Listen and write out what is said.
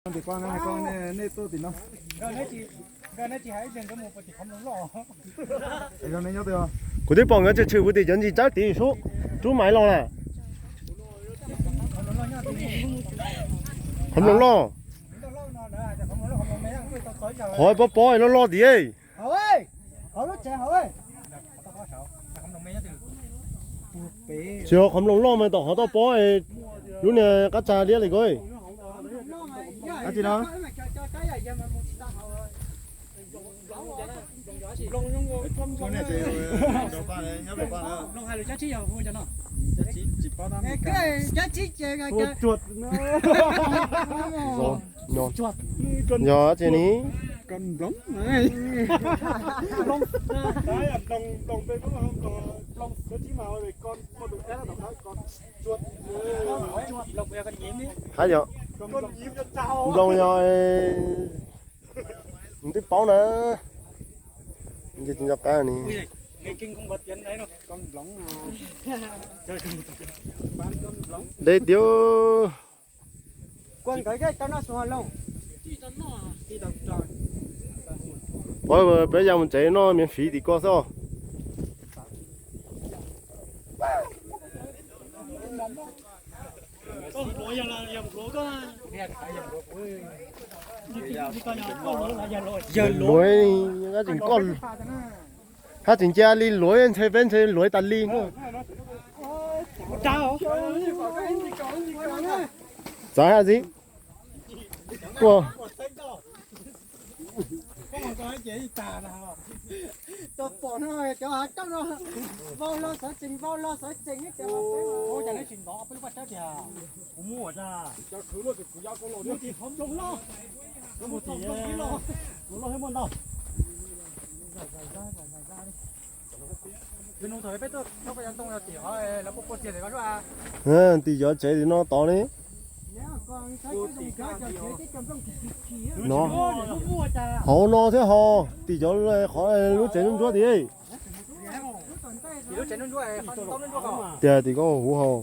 Kuv twb pom nkawd tshwm tshwm puv tim cov ntsis tsawb tid sub, rub maiv los na. Qhov mloog loj. Qhov pob pob loj loj tid. Tsis yog qhov mloog loj mas tom qhov toj pob, lub niag qab tsa liab li ko. Yog tsi ni? Hab yog nploos yog, nws twb paub na. Nco qab ni. Deb tiag. Peb ya mus tsev noj mias fiv tim ko xwb. Luav, hab tseem cia li luav ntshe peb ntshe luav tas li. Txav hab txiv. Kuj Tim cov tsev tim no tod li. No, hauv no thiab ho, tim cov qhov lub tsev ntsuab tid. Tias tim ko huv hau.